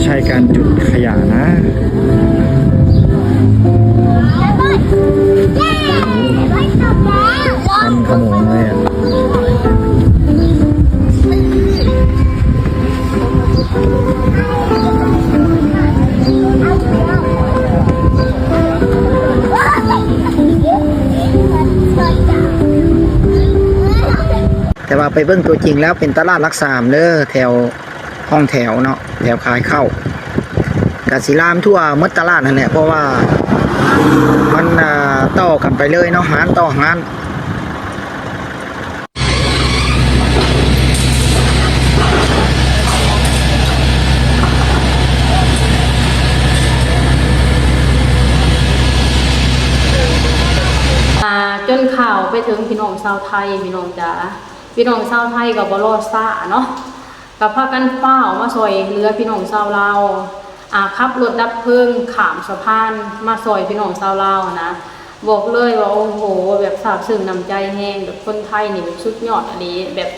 ໃຊ້ການຈຸດຂະຫຍະນະ ຄວັນຂະໂມງເລີຍອະ. ແຕ່ວ່າໄປເບິ່ງຕົວຈິງແລ້ວເປັນຕະຫຼາດຫຼັກສາມເດີ ແຖວຫ້ອງແຖວເນາະ ແຖວຂາຍເຂົ້າ ກະຊິລາມທົ່ວໝົດຕະຫຼາດຫັ້ນແຫຼະ ເພາະວ່າມັນ ອ່າ ຕໍ່ກັນໄປເລີຍເນາະ ຮ້ານຕໍ່ຮ້ານ. ຈົນຂ່າວໄປເຖິງພີ່ນ້ອງຊາວໄທ ພີ່ນ້ອງຈ໋າ ພີ່ນ້ອງຊາວໄທກໍບໍ່ລໍຊ້າເນາະ ກໍພາກັນຟ້າວມາຊ່ອຍເຫຼືອພີ່ນ້ອງຊາວລາວ ອ່າ ຂັບລົດດັບເພີງຂ້າມສະພານມາຊ່ອຍພີ່ນ້ອງຊາວລາວນະ. ບອກເລີຍວ່າ ໂອ້ໂຫ ແບບຊາບຊຶ້ງນ້ຳໃຈແຮງ ແບບຄົນໄທນີ້ແບບສຸດຍອດອີ່ຫຼີ ແບບ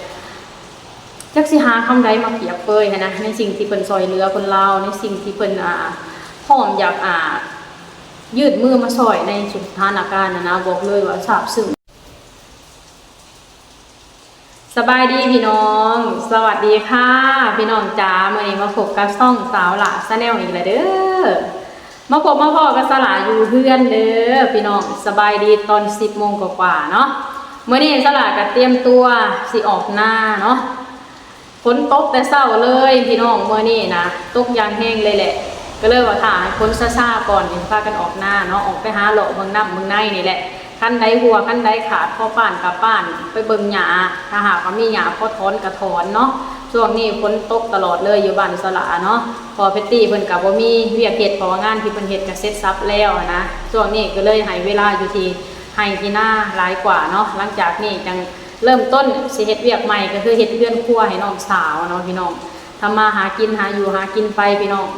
ຈັກຊິຫາຄຳໃດມາປຽບເປີຍຫັ້ນນະ ໃນສິ່ງທີ່ເພິ່ນຊ່ອຍເຫຼືອຄົນລາວ ໃນສິ່ງທີ່ເພິ່ນ ອ່າ ພ້ອມຢາກ ອ່າ ຍື່ນມືມາຊ່ອຍໃນທຸກສະຖານະການຫັ້ນນະ. ບອກເລີຍວ່າຊາບຊຶ້ງ. ສະບາຍດີພີ່ນ້ອງ ສະຫວັດດີຄ່ະພີ່ນ້ອງຈ໋າ ມື້ນີ້ມາພົບກັບຊ່ອງສາວຫຼ້າ Channel ອີກແລ້ວເດີ. ມາພົບມາພໍ້ກັບສາວຫຼ້າຢູ່ເຮືອນເດີພີ່ນ້ອງ. ສະບາຍດີຕອນສິບໂມງກວ່າໆເນາະ. ມື້ນີ້ສາວຫຼ້າກໍຕຽມຕົວຊິອອກນາເນາະ. ຝົນຕົກແຕ່ເຊົ້າເລີຍພີ່ນ້ອງ ມື້ນີ້ນະ ຕົກຢ່າງແຮງເລີຍແຫຼະ ກໍເລີຍວ່າຖ້າໃຫ້ຝົນຊາໆກ່ອນ ຈຶ່ງພາກັນອອກນາເນາະ ອອກໄປຫາເລາະເບິ່ງນ້ຳເບິ່ງໃນນີ້ແຫຼະ. ຄັນໃດຮົ່ວ ຄັນໃດຂາດ ພໍປ້ານກໍປ້ານ ໄປເບິ່ງຫຍ້າ ຖ້າຫາກວ່າມີຫຍ້າພໍຖອນກໍຖອນເນາະ. ຊ່ວງນີ້ຝົນຕົກຕະຫຼອດເລີຍຢູ່ບ້ານສາວຫຼ້າເນາະ ເພາະວ່າແພັດຕີ້ເພິ່ນກໍບໍ່ມີວຽກເຮັດ ເພາະວ່າງານທີ່ເພິ່ນເຮັດກໍເສັດສັບແລ້ວຫັ້ນນະ. ຊ່ວງນີ້ກໍເລີຍໃຫ້ເວລາຢູ່ທີ່ໄຮ່ທີ່ນາຫຼາຍກວ່າເນາະ ຫຼັງຈາກນີ້ຈັ່ງ ເລີ່ມຕົ້ນຊິເຮັດວຽກໃໝ່ ກໍຄືເຮັດເຮືອນຄົວໃຫ້ນ້ອງສາວເນາະພີ່ນ້ອງ. ທຳມາຫາກິນ ຫາຢູ່ຫາກິນໄປພີ່ນ້ອງ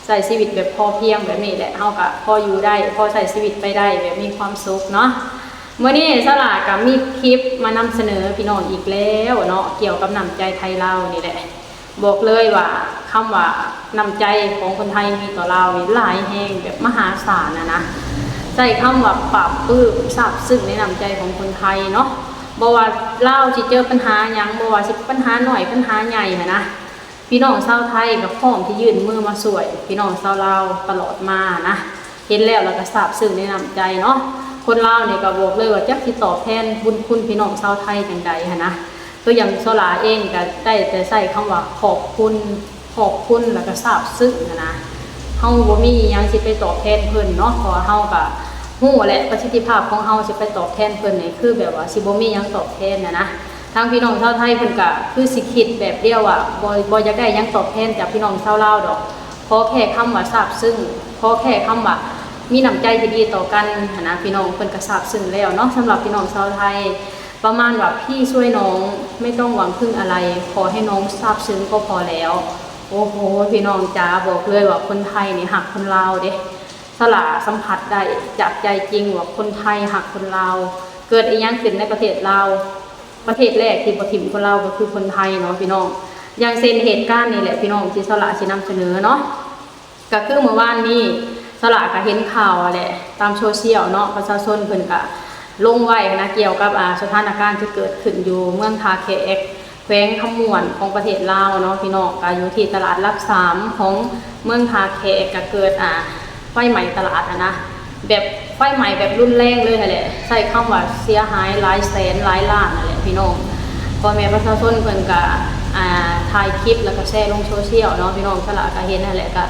ໃຊ້ຊີວິດແບບພໍພຽງແບບນີ້ແຫຼະ ເຮົາກໍພໍຢູ່ໄດ້ ພໍໃຊ້ຊີວິດໄປໄດ້ແບບມີຄວາມສຸກເນາະ. ມື້ນີ້ສາວຫຼ້າກໍມີຄລິບມານຳສະເໜີພີ່ນ້ອງອີກແລ້ວເນາະ ກ່ຽວກັບນ້ຳໃຈໄທລາວນີ້ແຫຼະ. ບອກເລີຍວ່າ ຄຳວ່ານ້ຳໃຈຂອງຄົນໄທມີຕໍ່ລາວນີ້ຫຼາຍແຮງ ແບບມະຫາສານຫັ້ນນະ. ໃຊ້ຄຳວ່າປາບປຶ້ມ ຊາບຊຶ້ງໃນນ້ຳໃຈຂອງຄົນໄທເນາະ. ບໍ່ວ່າລາວຊິເຈີປັນຫາຫຍັງ ບໍ່ວ່າຊິປັນຫານ້ອຍ ປັນຫາໃຫຍ່ຫັ້ນນະ ພີ່ນ້ອງຊາວໄທກໍພ້ອມທີ່ຍື່ນມືມາຊ່ວຍພີ່ນ້ອງຊາວລາວຕະຫຼອດມານະ. ເຫັນແລ້ວລະກະຊາບຊຶ້ງໃນນ້ຳໃຈເນາະ. ຄົນລາວນີ້ກະບອກເລີຍວ່າຈັກຊິຕອບແທນບຸນຄຸນພີ່ນ້ອງຊາວໄທຈັ່ງໃດຫັ້ນນະ. ຄືຢ່າງສາວຫຼ້າເອງກະໄດ້ແຕ່ໃຊ້ຄຳວ່າຂອບຄຸນ ຂອບຄຸນ ລະກະຊາບຊຶ້ງຫັ້ນນະ. ເຮົາບໍ່ມີອີ່ຫຍັງຊິໄປຕອບແທນເພິ່ນເນາະ ເພາະວ່າເຮົາກະຮູ້ແຫຼະ ປະສິດທິພາບຂອງເຮົາຊິໄປຕອບແທນເພິ່ນນີ້ ຄືແບບວ່າຊິບໍ່ມີຫຍັງຕອບແທນຫັ້ນນະ. ທາງພີ່ນ້ອງຊາວໄທເພິ່ນກະຄືຊິຄິດແບບດຽວວ່າ ບໍ່ ບໍ່ຢາກໄດ້ຫຍັງຕອບແທນຈາກພີ່ນ້ອງຊາວລາວດອກ. ຂໍແຄ່ຄຳວ່າຊາບຊຶ້ງ ຂໍແຄ່ຄຳວ່າມີນ້ຳໃຈທີ່ດີຕໍ່ກັນຫັ້ນນະ ພີ່ນ້ອງເພິ່ນກໍຊາບຊຶ້ງແລ້ວເນາະ. ສຳລັບພີ່ນ້ອງຊາວໄທ ປະມານວ່າ ພີ່ຊ່ວຍນ້ອງ ໄມ່ຕ້ອງຫວັງເພິ່ງອະໄລ ຂໍໃຫ້ນ້ອງຊາບຊຶ້ງກໍພໍແລ້ວ. ໂອ້ໂຫ ພີ່ນ້ອງຈ໋າ ບອກເລີຍວ່າຄົນໄທນີ້ຮັກຄົນລາວເດ້. ສາວຫຼ້າສຳຜັດໄດ້ຈາກໃຈຈິງວ່າຄົນໄທຮັກຄົນລາວ. ເກີດອີ່ຫຍັງຂຶ້ນໃນປະເທດລາວ ປະເທດແລກທີ່ບໍ່ຖິ້ມຄົນລາວກໍຄືຄົນໄທເນາະພີ່ນ້ອງ. ຢ່າງເຊັ່ນເຫດການນີ້ແຫຼະພີ່ນ້ອງ ທີ່ສາວຫຼ້າຊິນຳສະເໜີເນາະ. ກໍຄືມື້ວານນີ້ສາວຫຼ້າກໍເຫັນຂ່າວຫັ້ນແຫຼະ ຕາມໂຊຊຽວເນາະ ປະຊາຊົນເພິ່ນກໍລົງໄວ້ຫັ້ນນະ ກ່ຽວກັບ ອ່າ ສະຖານະການທີ່ເກີດຂຶ້ນຢູ່ເມືອງທ່າແຂກ ແຂວງຄຳມ່ວນຂອງປະເທດລາວເນາະພີ່ນ້ອງ. ກໍຢູ່ທີ່ຕະຫຼາດຫຼັກສາມຂອງເມືອງທ່າແຂກ ກໍເກີດ ອ່າ ໄຟໄໝ້ຕະຫຼາດຫັ້ນນະ ແບບໄຟໄໝ້ແບບຮຸນແຮງເລີຍຫັ້ນແຫຼະ ໃຊ້ຄຳວ່າເສຍຫາຍຫຼາຍແສນຫຼາຍລ້ານຫັ້ນແຫຼະພີ່ນ້ອງ. ພໍ່ແມ່ປະຊາຊົນເພິ່ນກະ ອ່າ ຖ່າຍຄລິບ ແລ້ວກະແຊລົງໂຊຊຽວເນາະພີ່ນ້ອງ. ສາວຫຼ້າກະເຫັນຫັ້ນແຫຼະ ກະ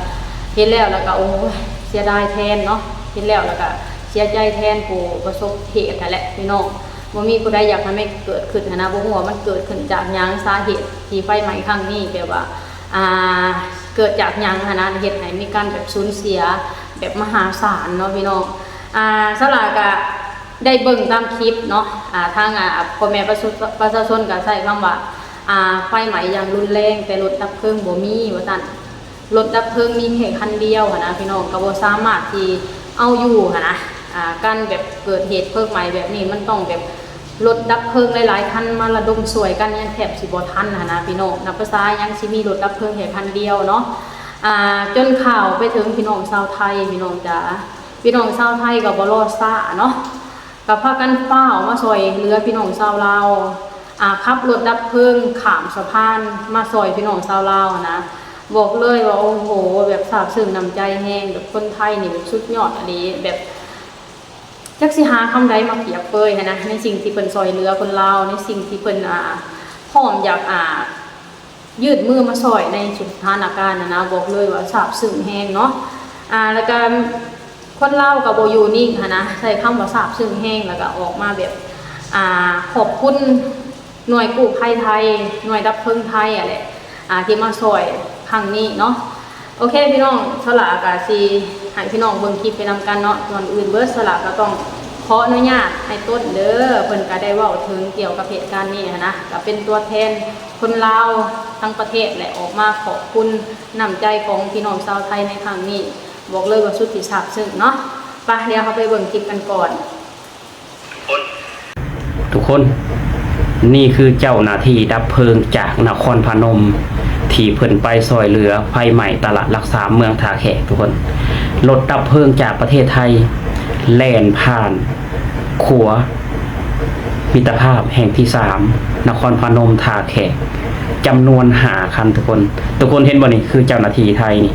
ເຫັນແລ້ວ ແລ້ວກະ ໂອ້ຍ ເສຍດາຍແທນເນາະ ເຫັນແລ້ວ ແລ້ວກະເສຍໃຈແທນຜູ້ປະສົບເຫດຫັ້ນແຫຼະພີ່ນ້ອງ. ບໍ່ມີຜູ້ໃດຢາກໃຫ້ມັນເກີດຂຶ້ນຫັ້ນນະ ບໍ່ຮູ້ວ່າມັນເກີດຂຶ້ນຈາກຫຍັງ ສາເຫດທີ່ໄຟໄໝ້ຄັ້ງນີ້ ແບບວ່າ ອ່າ ເກີດຈາກຫຍັງຫັ້ນນະ ເຮັດໃຫ້ມີການແບບສູນເສຍແບບມະຫາສານເນາະພີ່ນ້ອງ. ອ່າ ສາວຫຼ້າກະໄດ້ເບິ່ງຕາມຄລິບເນາະ ອ່າ ທາງ ອ່າ ພໍ່ແມ່ປະຊາ ປະຊາຊົນກະໃຊ້ຄຳວ່າ ອ່າ ໄຟໄໝ້ຢ່າງຮຸນແຮງ ແຕ່ລົດດັບເພີງບໍ່ມີວ່າຊັ້ນ. ລົດດັບເພີງມີແຄ່ຄັນດຽວຫັ້ນນະພີ່ນ້ອງ ກະບໍ່ສາມາດທີ່ເອົາຢູ່ຫັ້ນນະ. ອ່າ ການແບບເກີດເຫດເພີງໄໝ້ແບບນີ້ ມັນຕ້ອງແບບ ລົດດັບເພີງຫຼາຍໆຄັນມາລະດົມຊ່ວຍກັນ ຍັງແທບຊິບໍ່ທັນຫັ້ນນະພີ່ນ້ອງ. ນັບພາສາຫຍັງຊິມີລົດດັບເພີງແຄ່ຄັນດຽວເນາະ. ອ່າ ຈົນຂ່າວໄປເຖິງພີ່ນ້ອງຊາວໄທ ພີ່ນ້ອງຈ໋າ. ພີ່ນ້ອງຊາວໄທກໍບໍ່ລໍຊ້າເນາະ ກໍພາກັນຟ້າວມາຊ່ອຍເຫຼືອພີ່ນ້ອງຊາວລາວ ອ່າ ຂັບລົດດັບເພີງຂ້າມສະພານມາຊ່ອຍພີ່ນ້ອງຊາວລາວນະ. ບອກເລີຍວ່າ ໂອ້ໂຫ ແບບຊາບຊຶ້ງນ້ຳໃຈແຮງ ແບບຄົນໄທນີ້ແບບສຸດຍອດອີ່ຫຼີ ແບບ ຈັກຊິຫາຄຳໃດມາປຽບເປີຍຫັ້ນນະ ໃນສິ່ງທີ່ເພິ່ນຊ່ອຍເຫຼືອຄົນລາວ ໃນສິ່ງທີ່ເພິ່ນ ອ່າ ພ້ອມຢາກ ອ່າ ຍື່ນມືມາຊ່ອຍໃນສະຖານະການຫັ້ນນະ. ບອກເລີຍວ່າຊາບຊຶ້ງແຮງເນາະ ອ່າ ແລ້ວກະຄົນລາວກໍບໍ່ຢູ່ນິ່ງຫັ້ນນະ ໃຊ້ຄຳວ່າຊາບຊຶ້ງແຮງ ແລ້ວກະອອກມາແບບ ອ່າ ຂອບຄຸນ ໜ່ວຍກູ້ໄພໄທ ໜ່ວຍດັບເພີງໄທຫັ້ນແຫຼະ ອ່າ ທີ່ມາຊ່ອຍຄັ້ງນີ້ເນາະ. ໂອເຄພີ່ນ້ອງ ສາວຫຼ້າກໍຊິໃຫ້ພີ່ນ້ອງເບິ່ງຄລິບໄປນຳກັນເນາະ. ກ່ອນອື່ນເບີດ ສາວຫຼ້າກໍຕ້ອງຂໍອະນຸຍາດອ້າຍຕົ້ນເດີ ເພິ່ນກໍໄດ້ເວົ້າເຖິງກ່ຽວກັບເຫດການນີ້ຫັ້ນນະ ກໍເປັນຕົວແທນຄົນລາວທັງປະເທດແຫຼະ ອອກມາຂອບຄຸນນ້ຳໃຈຂອງພີ່ນ້ອງຊາວໄທໃນຄັ້ງນີ້. ບອກເລີຍວ່າສຸດທີ່ຊາບຊຶ້ງເນາະ. ໄປ ດຽວເຮົາໄປເບິ່ງຄລິບກັນກ່ອນ. ທຸກຄົນ ນີ້ຄືເຈົ້າໜ້າທີ່ດັບເພີງຈາກນະຄອນພະນົມ ທີ່ເພິ່ນໄປຊ່ອຍເຫຼືອໄຟໄໝ້ຕະຫຼາດຫຼັກສາມ ເມືອງທ່າແຂກ ທຸກຄົນ. ລົດດັບເພີງຈາກປະເທດໄທແລ່ນຜ່ານຂົວມິດຕະພາບແຫ່ງທີສາມ ນະຄອນພະນົມ ທ່າແຂກ ຈຳນວນຫ້າຄັນ ທຸກຄົນ. ທຸກຄົນເຫັນບໍ່ນີ້? ຄືເຈົ້າໜ້າທີ່ໄທນີ້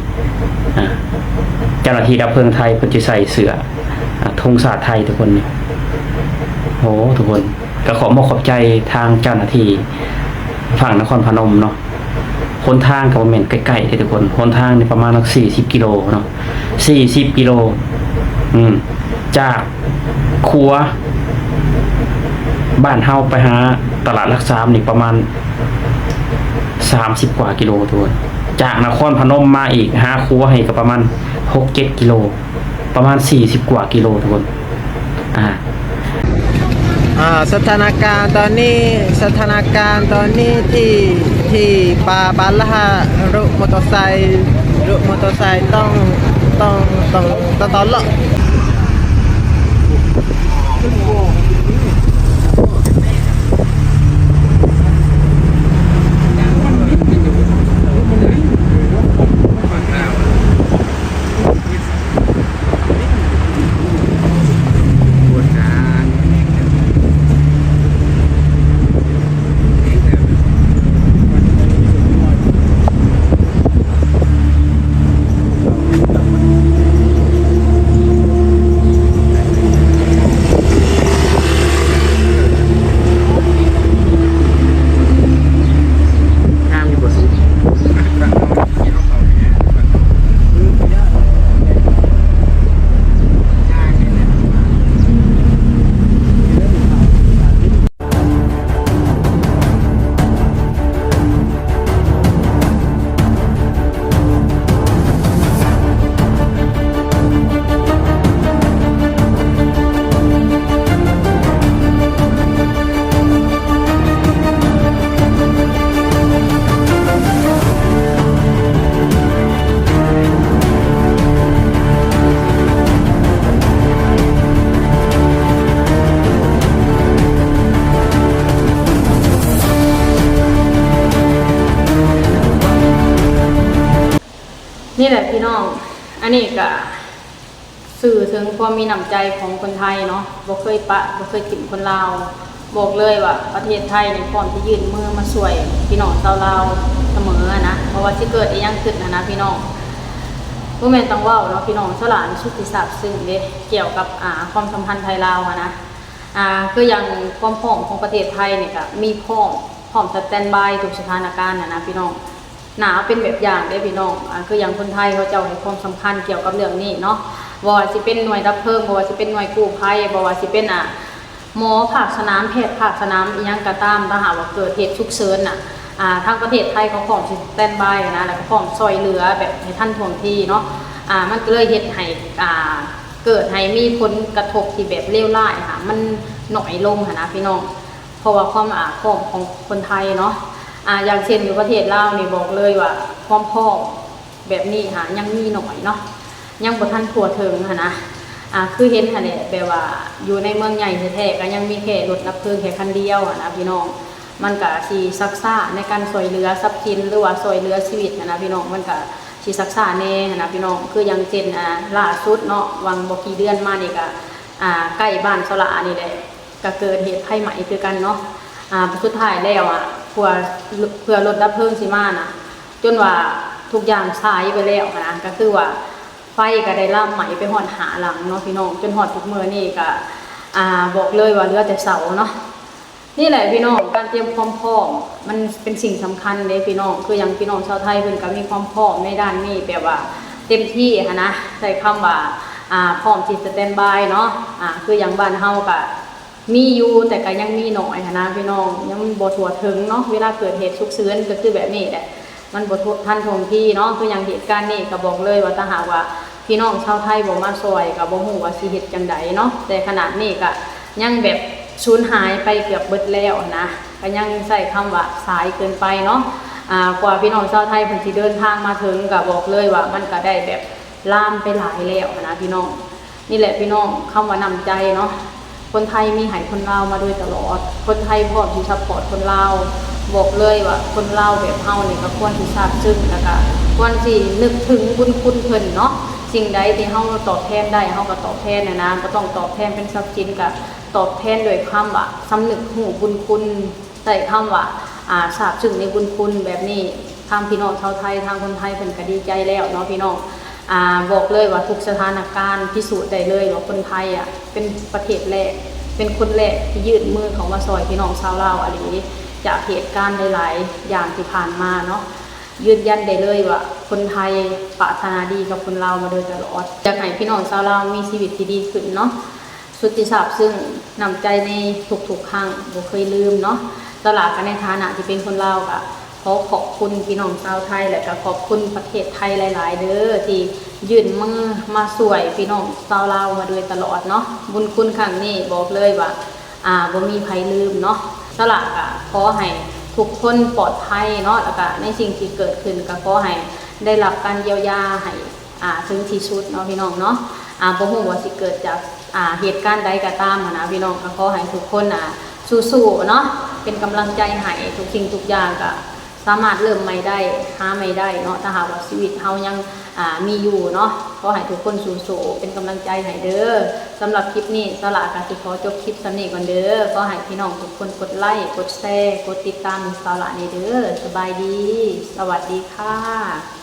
ອ່າ ເຈົ້າໜ້າທີ່ດັບເພີງໄທ ເພິ່ນຈະໃສ່ເສື້ອ ອ່າ ທຸງຊາດໄທ ທຸກຄົນນີ້. ໂອ້ ທຸກຄົນ ກໍຂໍມອບຂອບໃຈທາງເຈົ້າໜ້າທີ່ຝັ່ງນະຄອນພະນົມເນາະ. ຫົນທາງກໍບໍ່ແມ່ນໃກ້ໆເດ້ ທຸກຄົນ ຫົນທາງນີ້ປະມານສັກສີ່ສິບກິໂລເນາະ ສີ່ສິບກິໂລ ອືມ ຈາກຂົວບ້ານເຮົາໄປຫາຕະຫຼາດຫຼັກສາມນີ້ປະມານສາມສິບກວ່າກິໂລ ທຸກຄົນ. ຈາກນະຄອນພະນົມມາອີກຫາຂົວໃຫ້ກໍປະມານຫົກເຈັດກິໂລ ປະມານສີ່ສິບກວ່າກິໂລ ທຸກຄົນ. ອ່າ ອ່າ ສະຖານະການຕອນນີ້ ສະຖານະການຕອນນີ້ທີ່ ທີ່ບາ ບາລະຫະ ລົດມໍເຕີໄຊ ລົດມໍເຕີໄຊຕ້ອງ ຕ້ອງ ຕ້ອງ ຕ້ອງ ຕ້ອງເລາະ. ນີ້ແຫຼະພີ່ນ້ອງ ອັນນີ້ກະສື່ເຖິງຄວາມມີນ້ຳໃຈຂອງຄົນໄທເນາະ ບໍ່ເຄີຍປະ ບໍ່ເຄີຍຖິ້ມຄົນລາວ. ບອກເລີຍວ່າປະເທດໄທນີ້ພ້ອມທີ່ຍື່ນມືມາຊ່ວຍພີ່ນ້ອງຊາວລາວສະເໝີນະ ບໍ່ວ່າຊິເກີດອີ່ຫຍັງຂຶ້ນຫັ້ນນະພີ່ນ້ອງ. ບໍ່ແມ່ນຕ້ອງເວົ້າເນາະພີ່ນ້ອງ ສາວຫຼ້ານີ້ສຸດທີ່ຊາບຊຶ້ງເດ້ ກ່ຽວກັບ ອ່າ ຄວາມສຳພັນໄທລາວຫັ້ນນະ. ອ່າ ຄືຢ່າງຄວາມພ້ອມຂອງປະເທດໄທນີ້ກະມີພ້ອມ ພ້ອມສະແຕນບາຍທຸກສະຖານະການຫັ້ນນະພີ່ນ້ອງ. ໜ້າເອົາເປັນແບບຢ່າງເດ້ພີ່ນ້ອງ ອ່າ ຄືຢ່າງຄົນໄທເຂົາເຈົ້າໃຫ້ຄວາມສຳຄັນກ່ຽວກັບເລື່ອງນີ້ເນາະ ບໍ່ວ່າຊິເປັນໜ່ວຍດັບເພີງ ບໍ່ວ່າຊິເປັນໜ່ວຍກູ້ໄພ ບໍ່ວ່າຊິເປັນ ອ່າ ໝໍພາກສະໜາມ ແພດພາກສະໜາມ ອີ່ຫຍັງກໍຕາມ ຖ້າຫາກວ່າເກີດເຫດສຸກເສີນນະ ອ່າ ທາງປະເທດໄທເຂົາພ້ອມຊິສະແຕນບາຍນະ ແລ້ວກໍພ້ອມຊ່ອຍເຫຼືອແບບໃຫ້ທັນທ່ວງທີເນາະ. ອ່າ ມັນກໍເລີຍເຮັດໃຫ້ ອ່າ ເກີດໃຫ້ມີຜົນກະທົບທີ່ແບບເລວຮ້າຍຫັ້ນນະ ມັນໜ້ອຍລົງຫັ້ນນະພີ່ນ້ອງ ເພາະວ່າຄວາມ ອ່າ ພ້ອມຂອງຄົນໄທເນາະ. ອ່າ ຢ່າງເຊັ່ນຢູ່ປະເທດລາວນີ້ ບອກເລີຍວ່າຄວາມພ້ອມແບບນີ້ຫາຍັງມີໜ້ອຍເນາະ ຍັງບໍ່ທັນທົ່ວເຖິງຫັ້ນນະ. ອ່າ ຄືເຫັນຫັ້ນແຫຼະ ແບບວ່າຢູ່ໃນເມືອງໃຫຍ່ແທ້ໆ ກໍຍັງມີແຄ່ລົດດັບເພີງແຄ່ຄັນດຽວຫັ້ນນະພີ່ນ້ອງ. ມັນກະຊິຊັກຊ້າໃນການຊ່ວຍເຫຼືອຊັບສິນ ຫຼືວ່າຊ່ວຍເຫຼືອຊີວິດຫັ້ນນະພີ່ນ້ອງ ມັນກະ ຊິຊັກຊ້າແດ່ຫັ້ນນະພີ່ນ້ອງ. ຄືຢ່າງເຊັ່ນ ອ່າ ລ່າສຸດເນາະ ຫວ່າງບໍ່ກີ່ເດືອນມານີ້ກະ ອ່າ ໃກ້ບ້ານສາວຫຼ້ານີ້ແຫຼະ ກະເກີດເຫດໄຟໄໝ້ຄືກັນເນາະ. ອ່າ ສຸດທ້າຍແລ້ວອະ ເພື່ອ ເພື່ອລົດດັບເພີງຊິມານະ ຈົນວ່າທຸກຢ່າງສາຍໄປແລ້ວຫັ້ນນະ ກະຄືວ່າ ໄຟກະໄດ້ລາມໄໝ້ໄປຮອດຫ້າຫຼັງເນາະພີ່ນ້ອງ. ຈົນຮອດທຸກມື້ນີ້ກະ ອ່າ ບອກເລີຍວ່າເຫຼືອແຕ່ເສົາເນາະ. ນີ້ແຫຼະພີ່ນ້ອງ ການຕຽມຄວາມພ້ອມມັນເປັນສິ່ງສຳຄັນເດ້ພີ່ນ້ອງ. ຄືຢ່າງພີ່ນ້ອງຊາວໄທເພິ່ນກະມີຄວາມພ້ອມໃນດ້ານນີ້ແບບວ່າເຕັມທີ່ຫັ້ນນະ ໃຊ້ຄຳວ່າ ອ່າ ພ້ອມທີ່ສະແຕນບາຍເນາະ. ອ່າ ຄືຢ່າງບ້ານເຮົາກະ ມີຢູ່ ແຕ່ກະຍັງມີໜ້ອຍຫັ້ນນະພີ່ນ້ອງ ຍັງບໍ່ທົ່ວເຖິງເນາະ. ເວລາເກີດເຫດສຸກເສີນກະຄືແບບນີ້ແຫຼະ ມັນບໍ່ທັນທ່ວງທີເນາະ. ຄືຢ່າງເຫດການນີ້ກະບອກເລີຍວ່າ ຖ້າຫາກວ່າພີ່ນ້ອງຊາວໄທບໍ່ມາຊ່ອຍ ກະບໍ່ຮູ້ວ່າຊິເຮັດຈັ່ງໃດເນາະ. ແຕ່ຂະໜາດນີ້ກະຍັງແບບສູນຫາຍໄປເກືອບເບິດແລ້ວຫັ້ນນະ ກະຍັງໃຊ້ຄຳວ່າສາຍເກີນໄປເນາະ. ອ່າ ກວ່າພີ່ນ້ອງຊາວໄທເພິ່ນຊິເດີນທາງມາເຖິງ ກະບອກເລີຍວ່າມັນກະໄດ້ແບບ ລາມໄປຫຼາຍແລ້ວຫັ້ນນະພີ່ນ້ອງ. ນີ້ແຫຼະພີ່ນ້ອງ ຄຳວ່ານ້ຳໃຈເນາະ ຄົນໄທມີໃຫ້ຄົນລາວມາໂດຍຕະຫຼອດ. ຄົນໄທພ້ອມທີ່ຊັບພອດຄົນລາວ. ບອກເລີຍວ່າຄົນລາວແບບເຮົານີ້ກະຄວນຊິຊາບຊຶ້ງ ແລ້ວກະຄວນຊິນຶກເຖິງບຸນຄຸນເພິ່ນເນາະ. ສິ່ງໃດທີ່ເຮົາຕອບແທນໄດ້ ເຮົາກະຕອບແທນຫັ້ນນະ ບໍ່ຕ້ອງຕອບແທນເປັນຊັບສິນ ກະຕອບແທນດ້ວຍຄວາມວ່າສຳນຶກຮູ້ບຸນຄຸນ. ໃຊ້ຄຳວ່າ ອ່າ ຊາບຊຶ້ງໃນບຸນຄຸນແບບນີ້ ທາງພີ່ນ້ອງຊາວໄທ ທາງຄົນໄທເພິ່ນກະດີໃຈແລ້ວເນາະພີ່ນ້ອງ. ອ່າ ບອກເລີຍວ່າທຸກສະຖານະການພິສູດໄດ້ເລີຍວ່າຄົນໄທອະ ເປັນປະເທດແລກ ເປັນຄົນແລກທີ່ຍື່ນມືເຂົ້າມາຊ່ອຍພີ່ນ້ອງຊາວລາວອີ່ຫຼີ. ຈາກເຫດການຫຼາຍໆຢ່າງທີ່ຜ່ານມາເນາະ ຢືນຢັນໄດ້ເລີຍວ່າຄົນໄທປາດຖະໜາດີກັບຄົນລາວມາໂດຍຕະຫຼອດ. ຢາກໃຫ້ພີ່ນ້ອງຊາວລາວມີຊີວິດທີ່ດີຂຶ້ນເນາະ. ສຸດທີ່ຊາບຊຶ້ງນ້ຳໃຈໃນທຸກໆຄັ້ງ ບໍ່ເຄີຍລືມເນາະ. ສາວຫຼ້າກະໃນຖານະທີ່ເປັນຄົນລາວ ກະຂໍຂອບຄຸນພີ່ນ້ອງຊາວໄທ ແລະກະຂອບຄຸນປະເທດໄທຫຼາຍໆເດີ ທີ່ຍື່ນມືມາຊ່ວຍພີ່ນ້ອງຊາວລາວມາໂດຍຕະຫຼອດເນາະ. ບຸນຄຸນຄັ້ງນີ້ບອກເລີຍວ່າ ອ່າ ບໍ່ມີໃຜລືມເນາະ. ສາວຫຼ້າກະຂໍໃຫ້ທຸກຄົນປອດໄພເນາະ ແລ້ວກະໃນສິ່ງທີ່ເກີດຂຶ້ນກະຂໍໃຫ້ໄດ້ຮັບການຢຽວຢາໃຫ້ ອ່າ ເຖິງທີ່ສຸດເນາະພີ່ນ້ອງເນາະ. ອ່າ ບໍ່ຮູ້ວ່າຊິເກີດຈາກ ອ່າ ເຫດການໃດກະຕາມຫັ້ນນະພີ່ນ້ອງ ກະຂໍໃຫ້ທຸກຄົນ ອ່າ ສູ້ໆເນາະ ເປັນກຳລັງໃຈໃຫ້. ທຸກສິ່ງທຸກຢ່າງກະສາມາດເລີ່ມໃໝ່ໄດ້ ຫາໃໝ່ໄດ້ເນາະ. ຖ້າຫາກວ່າຊີວິດເຮົາຍັງ ອ່າ ມີຢູ່ເນາະ ຂໍໃຫ້ທຸກຄົນສູ້ໆ ເປັນກຳລັງໃຈໃຫ້ເດີ. ສຳລັບຄລິບນີ້ ສາວຫຼ້າກະຊິຂໍຈົບຄລິບສ່ຳນີ້ກ່ອນເດີ. ຂໍໃຫ້ພີ່ນ້ອງທຸກຄົນກົດໄລ້ ກົດແຊ ກົດຕິດຕາມສາວຫຼ້າແດ່ເດີ. ສະບາຍດີ ສະຫວັດດີຄ່ະ.